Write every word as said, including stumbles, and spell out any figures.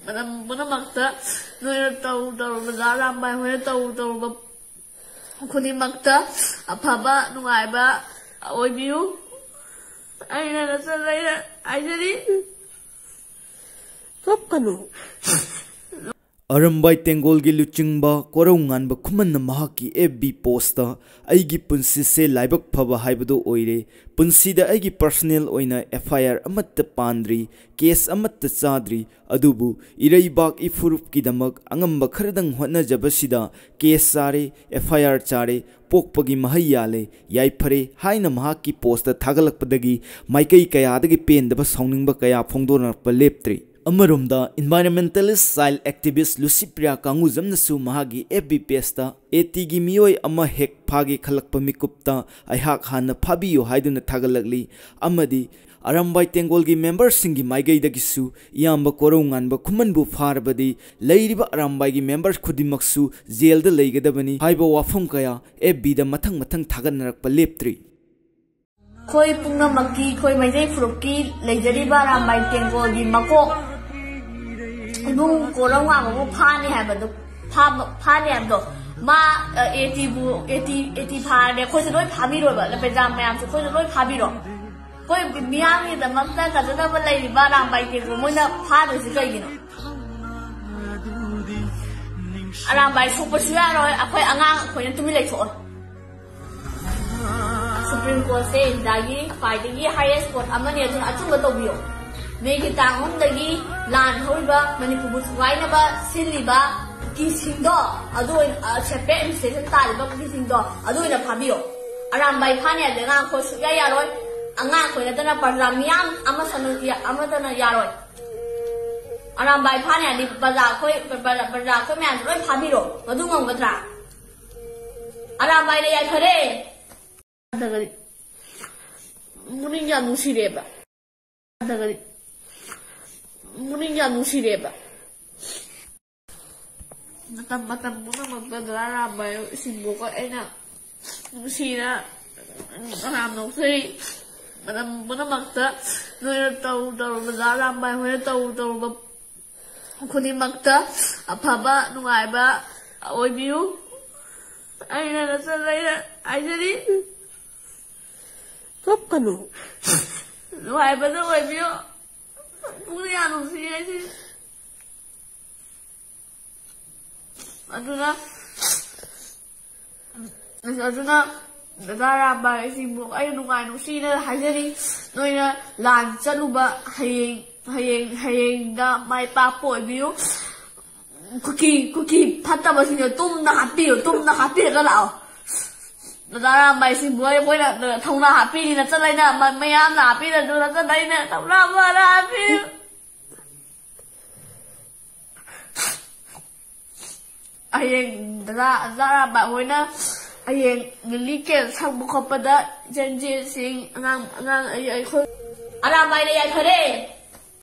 ꯃꯇꯝ ꯄꯨꯝꯅꯃꯛꯇ ꯅꯣꯏꯅ ꯇꯧꯔꯨ ꯇꯧꯔꯨꯕꯗ, ꯑꯔꯥꯝꯕꯥꯏ ꯍꯣꯏꯅ ꯇꯧꯔꯨ ꯇꯧꯔꯨꯕ ꯈꯨꯗꯤꯡꯃꯛꯇ ꯑꯐꯕ ꯅꯨꯡꯉꯥꯏꯕ ꯑꯣꯏꯕꯤꯌꯨ꯫ ꯑꯩꯅ ꯅꯆꯜ ꯑꯩꯅ ꯍꯥꯏꯖꯔꯤ꯫ ꯀꯞꯀꯅꯨ꯫ ꯑꯔꯝꯕꯥꯏ ꯇꯦꯡꯒꯣꯜꯒꯤ ꯂꯨꯆꯤꯡꯕ ꯀꯣꯔꯧ ꯉꯥꯟꯕ ꯈꯨꯃꯟꯅ ꯃꯍꯥꯛꯀꯤ ꯑꯦꯐ ꯕꯤ ꯄꯣꯁꯇ, "ꯑꯩꯒꯤ ꯄꯨꯟꯁꯤꯁꯦ ꯂꯥꯏꯕꯛ ꯐꯕ ꯍꯥꯏꯕꯗꯨ ꯑꯣꯏꯔꯦ꯫ ꯄꯨꯟꯁꯤꯗ ꯑꯩꯒꯤ ꯄꯔꯁꯅꯦꯜ ꯑꯣꯏꯅ ꯑꯦꯐ ꯑꯥꯏ ꯑꯥꯔ ꯑꯃꯠꯇ ꯄꯥꯟꯗ꯭ꯔꯤ, ꯀꯦꯁ ꯑꯃꯠꯇ ꯆꯥꯗ꯭ꯔꯤ꯫ ꯑꯗꯨꯕꯨ ꯏꯔꯩꯕꯥꯛ ꯏꯐꯨꯔꯨꯞꯀꯤꯗꯃꯛ ꯑꯉꯝꯕ ꯈꯔꯗꯪ ꯍꯣꯠꯅꯖꯕꯁꯤꯗ ꯀꯦꯁ ꯆꯥꯔꯦ, ꯑꯦꯐ ꯑꯥꯏ ꯑꯥꯔ ꯆꯥꯔꯦ, ꯄꯣꯛꯄꯒꯤ ꯃꯍꯩ ꯌꯥꯜꯂꯦ, ꯌꯥꯏꯐꯔꯦ" ꯍꯥꯏꯅ ꯃꯍꯥꯛꯀꯤ ꯄꯣꯁꯇ ꯊꯥꯒꯠꯂꯛꯄꯗꯒꯤ ꯃꯥꯏꯀꯩ ꯀꯌꯥꯗꯒꯤ ꯄꯦꯟꯗꯕ ꯁꯥꯎꯅꯤꯡꯕ ꯀꯌꯥ ꯐꯣꯡꯗꯣꯔꯛꯄ ꯂꯦꯞꯇ꯭ꯔꯤ꯫ ꯑꯃꯔꯣꯝꯗ, ꯏꯟꯚꯥꯏꯔꯣꯟꯃꯦꯟꯇꯦꯂꯤꯁ꯭ꯠ ꯆꯥꯏꯜ ꯑꯦꯛꯇꯤꯚꯤꯁ꯭ꯠ ꯂꯨꯁꯤꯄ꯭ꯔꯤꯌꯥ ꯀꯥꯡꯉꯨꯖꯝꯅꯁꯨ ꯃꯍꯥꯛꯀꯤ ꯑꯦꯐ ꯕꯤ ꯄꯦꯖꯇ, "ꯑꯦ ꯇꯤꯒꯤ ꯃꯤꯑꯣꯏ ꯑꯃ ꯍꯦꯛ ꯐꯥꯒꯦ ꯈꯜꯂꯛꯄ ꯃꯤꯀꯨꯞꯇ ꯑꯩꯍꯥꯛ ꯍꯥꯟꯅ ꯐꯥꯕꯤꯌꯨ" ꯍꯥꯏꯗꯨꯅ ꯊꯥꯒꯠꯂꯛꯂꯤ꯫ ꯑꯃꯗꯤ ꯑꯔꯥꯝꯕꯥꯏ ꯇꯦꯡꯒꯣꯜꯒꯤ ꯃꯦꯝꯕꯔꯁꯤꯡꯒꯤ ꯃꯥꯏꯀꯩꯗꯒꯤꯁꯨ ꯏꯌꯥꯝꯕ ꯀꯣꯔꯧ ꯉꯥꯟꯕ ꯈꯨꯃꯟꯕꯨ ꯐꯥꯔꯕꯗꯤ ꯂꯩꯔꯤꯕ ꯑꯔꯥꯝꯕꯥꯏꯒꯤ ꯃꯦꯝꯕꯔ ꯈꯨꯗꯤꯡꯃꯛꯁꯨ ꯖꯦꯜꯗ ꯂꯩꯒꯗꯕꯅꯤ ꯍꯥꯏꯕ ꯋꯥꯐꯝ ꯀꯌꯥ ꯑꯦꯐ ꯕꯤꯗ ꯃꯊꯪ ꯃꯊꯪ ꯊꯥꯒꯠꯅꯔꯛꯄ ꯂꯦꯞꯇ꯭ꯔꯤ꯫ ꯑꯩꯈꯣꯏ ꯄꯨꯝꯅꯃꯛꯀꯤ, ꯑꯩꯈꯣꯏ ꯃꯩꯇꯩ ꯐꯨꯔꯨꯞꯀꯤ ꯂꯩꯖꯔꯤꯕ ꯑꯔꯥꯝꯕꯥꯏ ꯇꯦꯡꯒꯣꯜꯒꯤ ꯃꯀꯣꯛ ꯏꯕꯨꯡ ꯀꯣꯔꯧ ꯉꯥꯟꯕꯕꯨ ꯐꯥꯅꯤ ꯍꯥꯏꯕꯗꯣ, ꯐꯥꯕ-, ꯐꯥꯅꯤ ꯍꯥꯏꯕꯗꯣ, ꯃꯥ, ꯑ, ꯑꯦ ꯇꯤꯕꯨ, ꯑꯦ ꯇꯤ, ꯑꯦ ꯇꯤ ꯐꯥꯔꯗꯤ ꯑꯩꯈꯣꯏꯁꯨ ꯂꯣꯏ ꯐꯥꯕꯤꯔꯣꯏꯕ, ꯂꯄꯦꯖꯥ ꯃꯌꯥꯝꯁꯨ ꯑꯩꯈꯣꯏꯁꯨ ꯂꯣꯏ ꯐꯥꯕꯤꯔꯣ꯫ ꯑꯩꯈꯣꯏ ꯃꯤꯌꯥꯝꯒꯤꯗꯃꯛꯇ ꯀꯠꯆꯅꯕ ꯂꯩꯔꯤꯕ ꯑꯔꯥꯝꯕꯥꯏ ꯇꯦꯡꯒꯣꯜ ꯃꯣꯏꯅ ꯐꯥꯗꯣꯏꯁꯤ ꯀꯩꯒꯤꯅꯣ? ꯑꯔꯥꯝꯕꯥꯏ ꯁꯣꯛꯄꯁꯨ ꯌꯥꯔꯣꯏ, ꯑꯩꯈꯣꯏ ꯑꯉꯥꯡ ꯑꯩꯈꯣꯏꯅ ꯇꯨꯃꯤꯟ ꯂꯩꯊꯣꯛꯑꯣ꯫ ꯁꯨꯄ꯭ꯔꯤꯝ ꯀꯣꯔꯠꯁꯦ ꯏꯟꯗꯤꯌꯥꯒꯤ ꯈ꯭ꯋꯥꯏꯗꯒꯤ ꯍꯥꯏꯌꯦꯁ ꯀꯣꯔꯠ ꯑꯃꯅꯤ, ꯑꯗꯨꯅ ꯑꯆꯨꯝꯕ ꯇꯧꯕꯤꯌꯣ꯫ ꯃꯦꯒꯤ ꯇꯥꯡ ꯑꯍꯨꯝꯗꯒꯤ ꯂꯥꯟ ꯍꯧꯔꯤꯕ, ꯃꯅꯤꯄꯨꯔꯕꯨ ꯊꯨꯒꯥꯏꯅꯕ ꯁꯤꯜꯂꯤꯕ ꯀꯨꯀꯤꯁꯤꯡꯗꯣ, ꯑꯗꯨ ꯑꯣꯏꯅ, ꯑ, ꯁꯦꯄꯔꯦꯠ ꯑꯦꯗꯃꯤꯅꯤꯁꯇ꯭ꯔꯦꯁꯟ ꯇꯥꯔꯤꯕ ꯀꯨꯀꯤꯁꯤꯡꯗꯣ, ꯑꯗꯨ ꯑꯣꯏꯅ ꯐꯥꯕꯤꯌꯣ꯫ ꯑꯔꯥꯝꯕꯥꯏ ꯐꯥꯅꯤ ꯍꯥꯏꯕꯗꯤ ꯑꯉꯥꯡ ꯑꯩꯈꯣꯏ ꯁꯨꯛꯌꯥ ꯌꯥꯔꯣꯏ꯫ ꯑꯉꯥꯡ ꯑꯩꯈꯣꯏ ꯅꯠꯇꯅ ꯄ꯭ꯔꯖꯥ ꯃꯤꯌꯥꯝ ꯑꯃꯠꯇꯅ ꯌꯥ-, ꯑꯃꯠꯇꯅ ꯌꯥꯔꯣꯏ꯫ ꯑꯔꯥꯝꯕꯥꯏ ꯐꯥꯅꯤ ꯍꯥꯏꯔꯗꯤ ꯄ꯭ꯔꯖꯥ ꯑꯩꯈꯣꯏ, ꯄ꯭ꯔꯖꯥ, ꯄ꯭ꯔꯖꯥ ꯑꯩꯈꯣꯏ ꯃꯌꯥꯝꯁꯦ ꯂꯣꯏ ꯐꯥꯕꯤꯔꯣ꯫ ꯃꯗꯨ ꯉꯝꯒꯗ꯭ꯔꯥ? ꯑꯔꯥꯝꯕꯥꯏꯅ ꯌꯥꯏꯐꯔꯦ꯫ ꯃꯅꯤꯡ ꯌꯥꯝ ꯅꯨꯡꯁꯤꯔꯦꯕ꯫ ꯃꯅꯤꯡ ꯌꯥꯝ ꯅꯨꯡꯁꯤꯔꯦꯕ꯫ ꯃꯇꯝ, ꯃꯇꯝ ꯄꯨꯝꯅꯃꯛꯇ ꯗꯗꯥ ꯑꯔꯥꯝꯕꯥꯏ ꯁꯤꯡꯕꯣꯛꯀ ꯑꯩꯅ ꯅꯨꯡꯁꯤꯅ ꯃꯌꯥꯝ ꯅꯣꯛꯆꯔꯤ꯫ ꯃꯇꯝ ꯄꯨꯝꯅꯃꯛꯇ ꯅꯣꯏꯅ ꯇꯧꯔꯨ ꯇꯧꯔꯨꯕꯗ, ꯑꯔꯥꯝꯕꯥꯏ ꯍꯣꯏꯅ ꯇꯧꯔꯨ ꯇꯧꯔꯨꯕ ꯈꯨꯗꯤꯡꯃꯛꯇ ꯑꯐꯕ ꯅꯨꯡꯉꯥꯏꯕ ꯑꯣꯏꯕꯤꯌꯨ꯫ ꯑꯩꯅ ꯅꯆꯜ ꯑꯩꯅ ꯍꯥꯏꯖꯔꯤ꯫ ꯀꯞꯀꯅꯨ꯫ ꯅꯨꯡꯉꯥꯏꯕꯗ ꯑꯣꯏꯕꯤꯌꯨ꯫ ꯄꯨꯛꯅꯤꯡ ꯌꯥꯝ ꯅꯨꯡꯁꯤ ꯍꯥꯏꯁꯦ꯫ ꯑꯗꯨꯅ ꯑꯗꯨꯅ ꯗꯗꯥ ꯔꯥꯝꯕꯥꯏꯁꯤꯕꯨ ꯑꯩ ꯅꯨꯡꯉꯥꯏ ꯅꯨꯡꯁꯤꯅ ꯍꯥꯏꯖꯔꯤ꯫ ꯅꯣꯏꯅ ꯂꯥꯟ ꯆꯠꯂꯨꯕ ꯍꯌꯦꯡ ꯍꯌꯦꯡ ꯍꯌꯦꯡꯗ ꯃꯥꯏ ꯄꯥꯛꯄ ꯑꯣꯏꯕꯤꯌꯨ꯫ ꯀꯨꯀꯤ ꯀꯨꯀꯤ ꯐꯠꯇꯕꯁꯤꯡꯗꯣ ꯇꯨꯝꯅ ꯍꯥꯠꯄꯤꯌꯨ꯫ ꯇꯨꯝꯅ ꯍꯥꯠꯄꯤꯔꯒ ꯂꯥꯛꯑꯣ꯫ ꯗꯗꯥ ꯔꯥꯝꯕꯥꯏꯁꯤꯕꯨ ꯑꯩꯈꯣꯏꯅ ꯊꯧꯅꯥ ꯍꯥꯞꯄꯤꯔꯤ꯫ ꯅꯆꯜ ꯑꯩꯅ ꯃ- ꯃꯌꯥꯝꯅ ꯍꯥꯞꯄꯤꯔꯁꯨ ꯅꯆꯜ ꯑꯩꯅ ꯊꯧꯅꯥ ꯐꯅ ꯍꯥꯞꯄꯤꯌꯨ꯫ ꯍꯌꯦꯡ ꯗꯗꯥ ꯗꯗꯥ ꯔꯥꯝꯕꯥꯏ ꯍꯣꯏꯅ ꯍꯌꯦꯡ ꯂꯤꯂꯤ ꯀꯦꯟ ꯁꯪꯕ ꯈꯣꯠꯄꯗ ꯏꯆꯟꯁꯤꯡ ꯑꯉꯥꯡ ꯑꯉꯥꯡ ꯑꯩ ꯑꯩꯈꯣꯏ ꯑꯔꯥꯝꯕꯥꯏꯅ ꯌꯥꯏꯐꯔꯦ꯫